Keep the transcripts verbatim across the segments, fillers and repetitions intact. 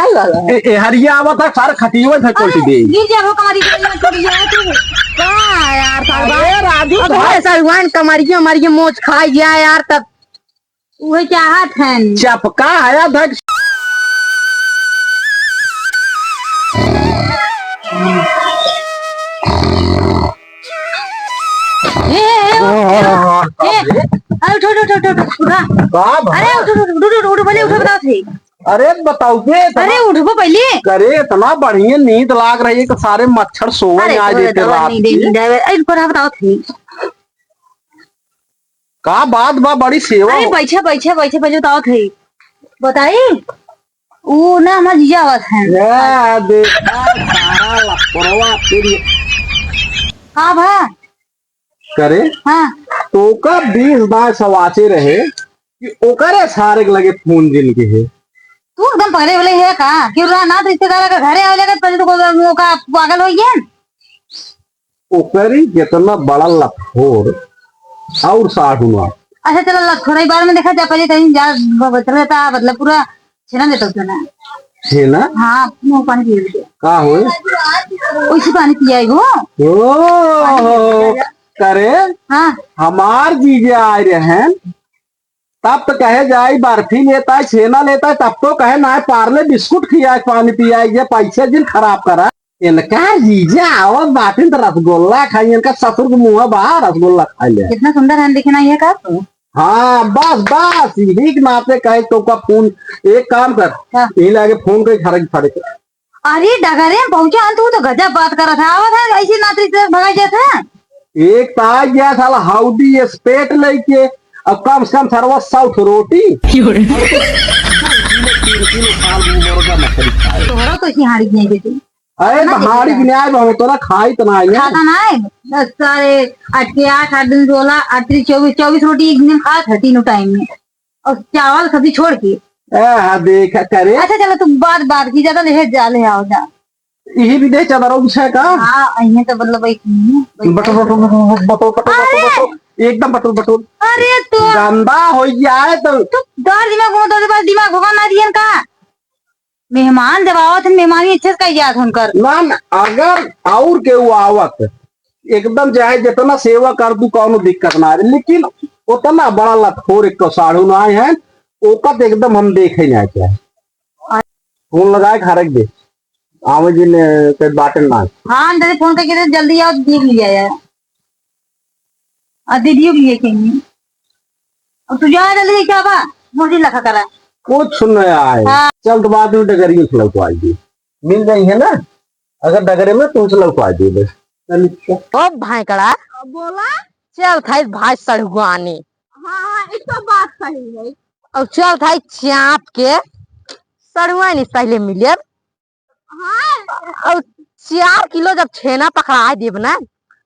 ए, ए, हरिया आवत है, सारे खटियो है, अरे, कोटी दे। गिर जाबो कमरी के में टूट जाए तू। का यार, सालवा? अरे, राजू अब भाई। भाई, सालवान कमरिया, मरिया मोच खाई गया यार, तब उहे चाहत हन। चपका हया धक। ए, ए, ए, ए, ए, अरे उठ, उठ, उठ, उठ, उठ, उठ, उठ। का भा? अरे उठ, उठ, उठ, बोले, उठ, बताओ थे। अरे बताओ बे, इतना अरे उठबो पहले। अरे इतना बढ़िया नींद लाग रही है कि सारे मच्छर सोवे अरे, ना सोवे देते दवा रात नहीं दे, के। नहीं दे, अरे पर बताओ थे। का बात बा, बड़ी सेवा अरे हो। बैठे, बैठे, बैठे, पहले बताओ थे। बताई? ऊ ना हमार जीजा आवत है। ए, देखा, सारा लफड़वा फिर ये। का भा? करे? हाँ। तोका बीस बार सवाचे रहे कि ओकरे सारे के लगे फोन जिन के है। तू एकदम पगले वले है का? क्यों रहा ना तो रिश्तेदार का घरे आवे लगे, पहले तो को, वो का पागल हो गया? ओकरी जितना बड़ा लफोर और साढ़ू ना। अच्छा, चलो, लफोर ही बारे में देखा जा, पहले कहीं जा, ब-, बतले था, मतलब, पूरा छेना देता होता ना। छेना? हाँ, मुंह पानी पिए लेते। का होए? उसी पानी पियाई वो। ओ, करे? हाँ। हमार जीजा आए रहे हैं, तब तो कहे जाई बर्फी लेता है, छेना लेता है, तब तो कहे ना पार्ले बिस्कुट खिया, पानी पिया, ये पैसे जिन खराब करा। इनका जीजा आवत बाटिन तो रसगुल्ला खाई, इनका ससुर के मुंह बा रसगुल्ला खा ले। कितना सुंदर है, देखे ना ये का? हाँ, बस, बस, यही के नाते कहे तो का फोन, एक काम कर, हाँ। यही लागे फोन के घर के फड़े। अरे डगरे में पहुंचा हन, तू तो गजब बात करत है। आवत है ऐसी नातरी से भगाई जात है। एक तो आ गया साला हाउडी स्पेट लेके, अब कम से कम सरवा साउथ रोटी। क्यों रे? तीन किलो साल मुर्गा मछली खाए। तोहरा तो ऐसी हाड़ी नहीं देती। अरे तो हाड़ी की न्याय बहुत तो ना खाई तो ना है। खाता ना है। दस सारे आठ के आठ, आठ दिन सोलह, आठ तीन चौबीस, चौबीस रोटी एक दिन खात है तीनों टाइम में। और चावल सब्जी छोड़ के। ए, हाँ, देखा करे। अच्छा, चलो, तुम बात, बात की ज्यादा, ले जा, ले आओ, जा। यही भी दे चादर और बिछा का? हाँ, यहीं तो मतलब एक बटो, बटो, बटो, बटो, बटो, बटो, अरे! बटो, एकदम बटो, बटो। अरे, तो गंदा हो गया है तो। तो दर दिमाग घुमा, दर दिमाग, दिमाग भगवान ना दियन का? मेहमान जब आवत हन, मेहमानी अच्छे से कही जात हन कर। ना, ना, अगर और केहू आवत, एकदम चाहे जितना सेवा कर दू, कौनो दिक्कत ना है, लेकिन उतना बड़ा लतखोर एक तो साढ़ू ना आए हैं, ओका तो एकदम हम देखे ना चाहे। फोन लगाए के हरक दे, आवे जी ने ते बाटन ना। हाँ, अंदर फोन करके दे, जल्दी आओ, दीदी भी लिया जाए। आ दीदी भी लेके आई। अब तू जा जल्दी, क्या बा? मुझे लखा करा। कुछ नहीं आए। हाँ। चल तो बाद में डगरियों से लौटवा दी। मिल जाई है ना? अगर डगरे में तुमसे लौटवा दी बस। चल, अच्छा। ओ भाई कड़ा। बोला? चल थाई भाई सड़ुआनी। हाँ, हाँ, एक तो बात सही है। और चल थाई चाप के सड़ुआनी पहले मिले। हाँ। और चार किलो जब छेना पकड़ा देब ना,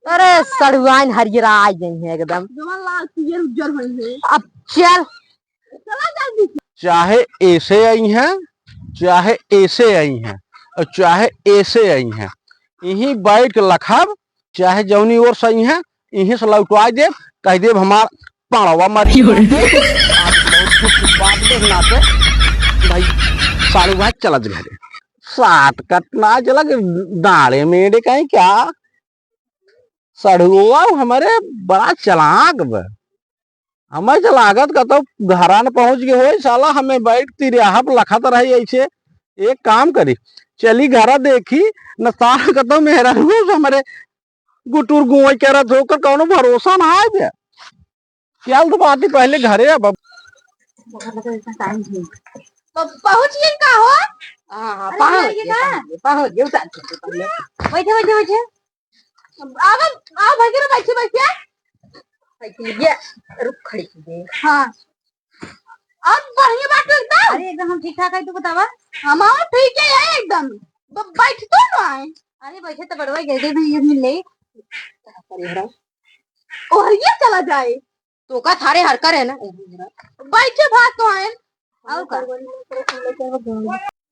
अरे सड़ुआइन हरियरा आ गई है एकदम। जवन लाल पियर उज्जर होई है। अब चल। चला जल्दी से। चाहे ऐसे आई हैं, चाहे ऐसे आई हैं, और चाहे ऐसे आई हैं, यहीं बैठ के लखब, चाहे जौनी ओर से आई हैं, यहीं से लौटवा देब, कह देब हमार पाड़वा मर गया। आज बहुत दुख की बात देखना के भाई, साढ़ू भाई चलत घरे। सात कट ना चला के दाड़े मेरे कहीं क्या? सढ़ुआ हमारे बड़ा चालाक बा। हमें तो लागत का तो घरा न पहुंच गए होई, साला हमें बैठ तिरियाहप लखत रही ऐसे। एक काम करी, चली घरा देखी, न साला का तो मेहरा हमारे गुटुर गुआई करत होकर कौनो भरोसा ना आए बे। क्या तो बात ही पहले घरे अब। बहुत इतना टाइम है। तो पहुंच गई का हो? हाँ, हाँ, अरे, पहुंच ये गई, का? पहुंच गई, पहुंच गई, उतार के पहले। बैठे, बैठे, बैठे। अब, आओ, बैठे ना, बैठे, बैठे। बैठ लिए, रुक, खड़ी की दे। हाँ। अब बढ़िया बात एकदम। अरे, एकदम हम ठीक ठाक है, तू बतावा। हम आओ, ठीक है, है एकदम। ब-, बैठ तो ना आए। अरे, बैठे तो बड़वा गए, दे, ये मिल ले। अरे, हरा। और ये चला जाए। तो का थारे हर कर है ना? बैठे भात तो आए। और का?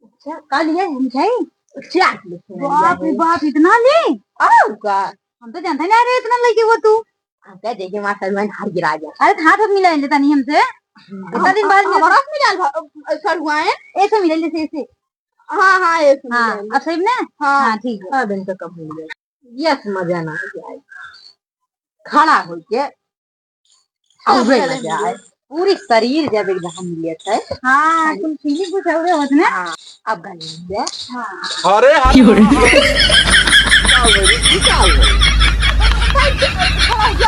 अच्छा, का लिए मिठाई? चाट लेते हैं। बाप रे बाप, इतना ले? और का? हम तो जानते नहीं, अरे इतना लेके वो तू। हम क्या देखे वहाँ सलमान हार गिरा गया। अरे हाथ, हाथ मिला लेता नहीं हमसे। इतना दिन बाद मिला। हमारा हाथ मिला भा-, सर हुआ है। ऐसे मिला लेते, ऐसे। हाँ, हाँ, एक मिनट। हाँ, अब सही में? हाँ। हाँ, ठीक है। अब इनका कब हो गया? यस, मजा ना आ जाए। खड़ा होके हाँ, औरे चले मजा आए। पूरी शरीर जब एकदम मिलियत है। हाँ, तुम फीलिंग कुछ औरे होत ना। हाँ, अब गाली दे। हाँ। अरे, अरे, का हो गई? का हो गई?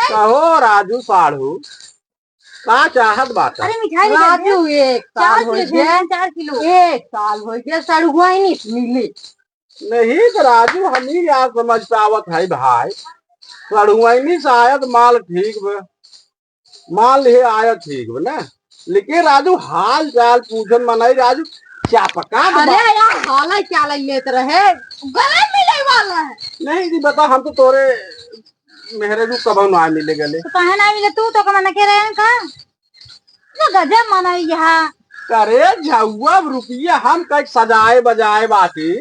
कहो राजू साढ़ू, का चाहत बात है? अरे, मिठाई दे दे। राजू, एक साल चार हो किलो गया। दे दे, चार किलो। एक साल हो गया, सड़ुआइनी मिली। नहीं तो राजू, हम ही यार समझ पावत है भाई, सड़ुआइनी से आयत माल ठीक बा, माल ये आयत ठीक बा ना, लेकिन राजू हाल चाल पूछन मनई राजू, चपका दे अरे बा- यार, हाल है क्या लग लेत रहे? गला मिले वाला है। नहीं जी, बता, हम तो तोरे मेहरे को कबहू ना मिले गले। तो काहे ना मिले तू? तो कमाना के रहे का? तो गजब मनई यहाँ। अरे झउआ, रुपया हम कई सजाए बजाए बाटी।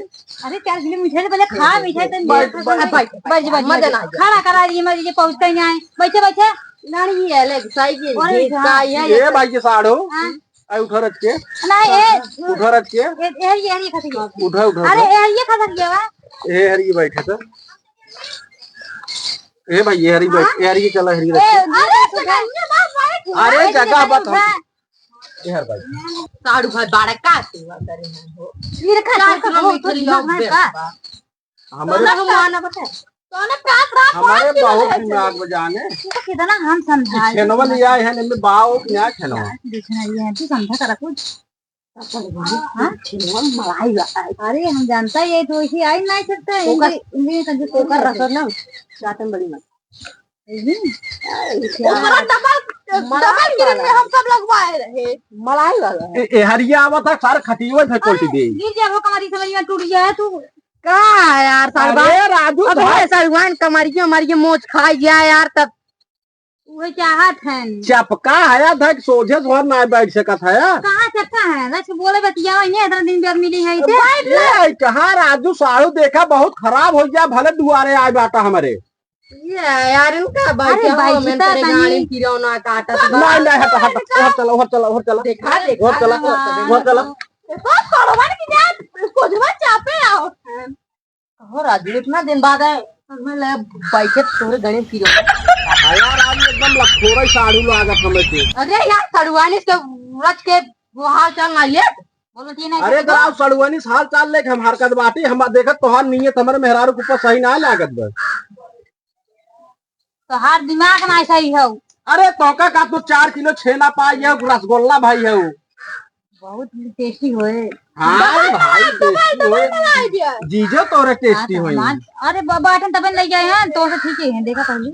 अरे चार किलो मिठाई तो पहले खा, मिठाई तो बैठ, बैठ, बैठ, बैठ, बैठ, बैठ, मजा ना आ जाए। खड़ा करा दिए, मजे पहुँचते ही नहीं आए। बैठे, बैठे। गाड़ी ये अलग साइकिल और ये यहाँ का, ये ये अलग। भाई के साढ़ो। हाँ। आई उठा रख के। ना, ये उठा रख के। ये, ये, ये, ये खा सकते हो। उठा, उठा, अरे, उठा। ये, ये खा सकते हो, हाँ? ये हर ये बैठे तो। ए भाई, ये हरी बैठ, हाँ? ये हरी चला, हरी ए, रख। अरे, अरे, जगह मत, भाई। अरे, अरे, जगह मत, हम उठा। ये हर भाई। साढ़ू भाई, बड़ा का सेवा करे हैं हो? ये रखा, चार रखा, किलो हो, मीठा तो लिया, दिमाग में बेस का? बा। हमारे तोने का माना बता? तोने का, का हमारे बात बहुत करे दिमाग थे? में जाने। ये तो कितना हम समझाए। छेनवा लिया है, इनमें बाव क्या छेनवा? देखना ये है, तू समझा करा कुछ। हाँ? छिनवा मलाई बा। अरे, हम जानता है, ये तो ऐसी आई नहीं सकता है, ओकर, इनके, इनके कंजूस ओकर करते रसो ना, चाटन बड़ी मत। हम्म। ओकरा डबल, डबल ग्रीन में हम सब लगवाए रहे। मलाई वाला है। ए, ए, हरिया आवत है, सारे खटियो से कोल्टी दे। गिर जाबो, कमरी समझ में टूट जाए तू। का यार, सालवा? अरे राजू अब भाई। ये सालवान कमरिया, मरिया मोच खाई गया यार, तब उहे चाहत हन। चपका हया धक सोझे सोहर ना बैठ सकत हया। कहाँ चपका है? रच के बोले बतिया, इन्हें इतना दिन बाद मिली है इसे। बैठ ले, कहाँ राजू साढ़ू देखा बहुत खराब हो गया, भले दुआरे आए बाटा हमरे। ये यार, इनका अरे बैठे हो, बैठता मैं तेरे तनी। गाड़ी किरौना काटत बा। नहीं, नहीं, हट, हट, हट, चला, हट, चला, हट, चला। देखा, देखा, हट, चला, भगवान। हट, चला। देखो, सड़वन की जात, कोजवा चापे आओ। कहो राजू, इतना दिन बाद आए, और मैं ले बैठे तोरे गणे पी रहा हूँ। हाँ यार, आज एकदम लखोरा ही साड़ू लागत हमें के। अरे यार, सड़ुआनी से रच के वो हाल चाल ना लेत। बोलो जी, नहीं अरे तो तो आप सड़ुआनी से हाल चाल लेके हम हरकत बाटी, हम देखत तोहार नीयत हमारे मेहरारू के ऊपर सही ना लागत बा। तोहार दिमाग ना सही हौ। अरे तोका का तू चार किलो छेना पाई है, रसगुल्ला भाई है। बहुत टेस्टी होए। हाँ भाई, टेस्टी होए। जीजो तोरे टेस्टी होई। अरे ब-, बाटन तबे ले गए हैं, तो से ठीक है, देखा पहले।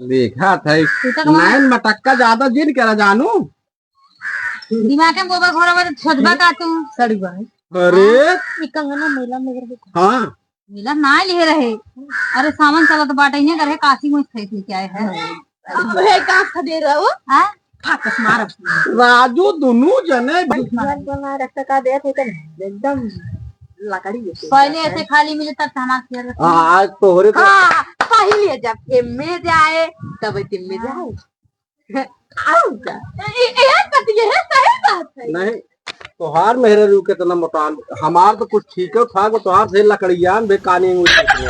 देखा था, तू तो कमा- नैन मटक्का ज्यादा जिन करा जानू। दिमाग में गोबर घोरा बा, तो सोचबा का तू? सड़ुआ। अरे। हाँ, ई कंगना मेला में रहे। हाँ। मेला ना लिहे रहे। अरे सावन चला तो बाटे ही नहीं करे, काशी में थे थे क्या है? हाँ। अब है का खदे रहो? हाँ? फाकस मारब। राजू दुनू जने बना रखता का देत है तन एकदम लकड़ी जैसे। पहले ऐसे खाली मिले तब तो हमार फेर रखते। हाँ, आज तोहरे तो हाँ, पहले जब एमे जाए, तब एमे जाए। आऊ का? ए, ए, ए, बात ये है, सही बात है। नहीं, तोहार मेहरारू केतना मोटान, हमार तो कुछ ठीक है, ठाक बा, तोहार से लकड़ियान बे कानी अंगूरी।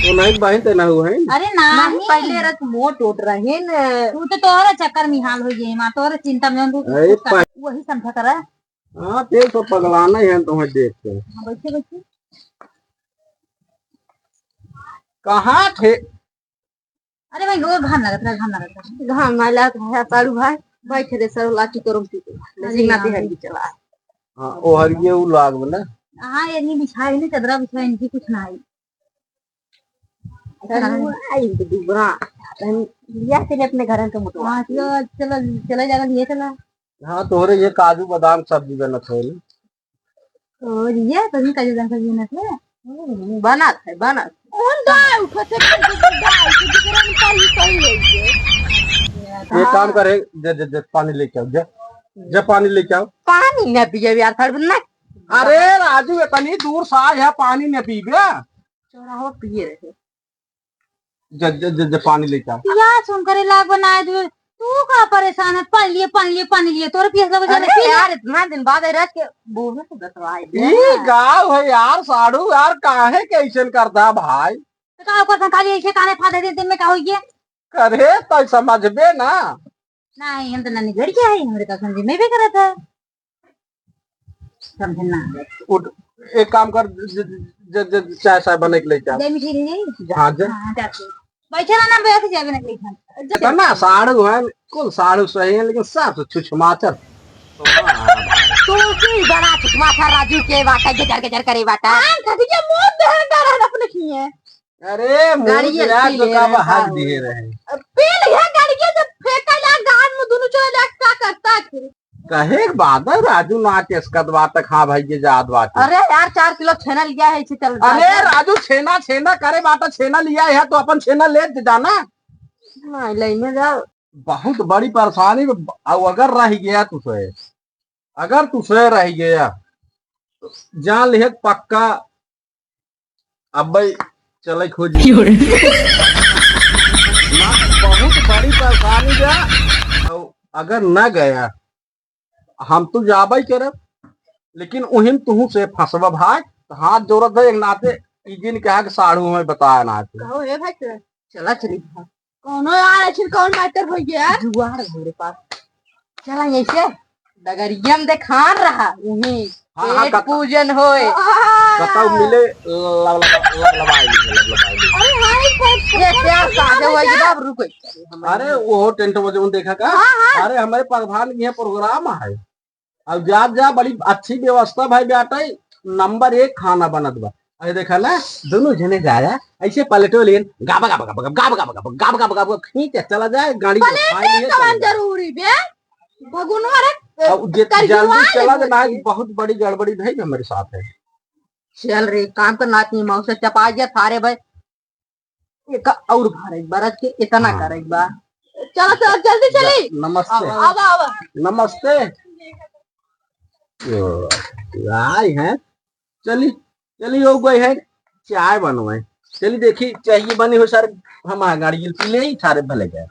तो नहीं बहिन ते ना हुए हैं। अरे ना, नहीं, नहीं। पहले रत मोट उठ रहे न। तू तो तोहरा चक्कर में हाल हो गई, माँ तोहरा चिंता में तू अरे कुछ कर, पह- वही समझा करा। हाँ, ते तो पगलाना ही है तुम्हें देख के। हाँ, बैठे, बैठे। कहाँ थे? अरे भाई, वो घाम लागत रहा, घाम लागत रहा। घाम ना लागत रहा, साड़ू भाई, बैठ रे, सर, लाठी तोरम पी के। अरे नसीब ना यार। तिहारी चला। हाँ, ओ हरिये उ लाग बना। हाँ, ये नहीं बिछाए, नहीं चदरा बिछाए, इनकी कुछ ना आई। साड़ू आई तो दूबरा। तन लिया तेरे अपने घरन के मुतवा। हाँ, चलो, चलो, चले जाना, लिए चला। हाँ, तोहरे ये काजू बादाम सब्जी बनत होले। और ये तो नहीं काजू बादाम सब्जी बनत है। हम्म, बनत है, बनत। कौन गाय उठत है, कौन गाय उठत है, जेकरा में पानी सही होई है। ये काम करे, जे, जे, जे, पानी लेके आओ, जा, जा पानी लेके आओ। पानी ना पिए यार, थड़ ना। अरे राजू, इतनी दूर से आए है, पानी ना पीबे? चौराहा पिए रहे। जा, जा, जा, जा, पानी लेके आओ। पियास उनकरे लाग बनाए दे, तू का परेशान है? पानी लिए, पानी लिए, पानी लिए, तोरे पियास लगे अरे जाने पी ले। यार, इतना दिन बाद आई रह के बूढ़े से बतवाए दे ई ना। गाँव है यार, साढ़ू यार, काहे के ऐसन करता है भाई? तो का ओकर संग खाली ऐसे काने फादे दे, दिन में का होइए? करे तो समझबे ना। नहीं, हम तो ना निगड़ के आई, हमरे का समझ में भी करत है। समझ ना आवे। उठ, एक काम कर, ज-, ज-, ज-, ज-, चाय साय बने के लेके आ। जय मिठाई नहीं? हाँ, जा। हाँ, जा तू। बैठे रह ना, बैठ जाबे ना लेकिन। जा। इतना साढ़ू है, कुल साढ़ू सही है, लेकिन सब से छुछमाचर। तू की बड़ा छुछमाचर राजू के बाटा, गजर गजर करे बाटा। हाँ, खटिया मुंह दे डरा अपने किए। अरे, मुंह गाड़िया गिरा पी तो ले का रहे बहार साहब। दिए रहे। पी लिया गाड़िया, जब फेंका ला गान में दोनों चले ला, का करता आखिर? कहे के बाद है, राजू नाच इसकत बात है, हाँ भाई, ये जात बात है। अरे यार, चार किलो छेना लिया है, इसे चल अरे जा। राजू, छेना, छेना करे बात है, छेना लिया है तो अपन छेना ले जाना। नहीं, ले में जा। बहुत बड़ी परेशानी में, अब अगर रह गया तू से, अगर तू से रह गया, तो जान लिहे पक्का अब भाई चले खोजी। क्यों रे? ना, बहुत बड़ी परेशानी बा। और अगर ना गया, हम तो जाबे करब, लेकिन उहिन तुहू से फंसबा भाई। तो हाथ जोड़त है एक नाते, ई जिन कहा कि साढ़ू हमें बताया ना आते। कहो हे भाई, चला चली भाई। कौनो यार, ऐसे कौन मैटर हो गया? जुगाड़ है मेरे पास। चला ऐसे डगरिया में देखान रहा, उहीं हाँ, हाँ, पेट कत-, पूजन होए। कतौ मिले, लब-, लब-, लब-, लबाई ली, लब-, लबाई ली। अरे हाँ, एक बार ये क्या साधे हुआ कि बाप रुको। अरे वो टेंट में जो देखा का? हाँ, हाँ। अरे हमारे प्रधान के यहाँ प्रोग्राम है। अब जा, जा, बड़ी अच्छी व्यवस्था भाई बाटे, नंबर एक खाना बनत बा। अरे देखा ना, दोनों जने जाया, ऐसे प्लेटो लेन, गाबा, गाबा, गाबा, गाबा, गाबा, गाबा, गाबा, गाबा, गाबा, खींच के चला जाए, गाड़ी में प्लेटे खाई लिए कौन चला जाए। जरूरी बे? भगुनवा रे, अब जे करियो जल्दी वाले चला जाए ना, बोलते। बहुत बड़ी गड़बड़ी भाई हमारे साथ है। चल रे, काम कर नाच नहीं, मौसे चपा गया थारे भाई। एक और भर एक बार के इतना हाँ। करे एक बार। चलो, चलो, जल्दी चली। नमस्ते। आवा, आवा, आवा। नमस्ते। ओ, आए हैं। चली, चली, हो गई है। चाय बनवाए। चली, देखी, चाहिए बनी हो सर। हम आ गाड़ी पी ले, सारे भले गए।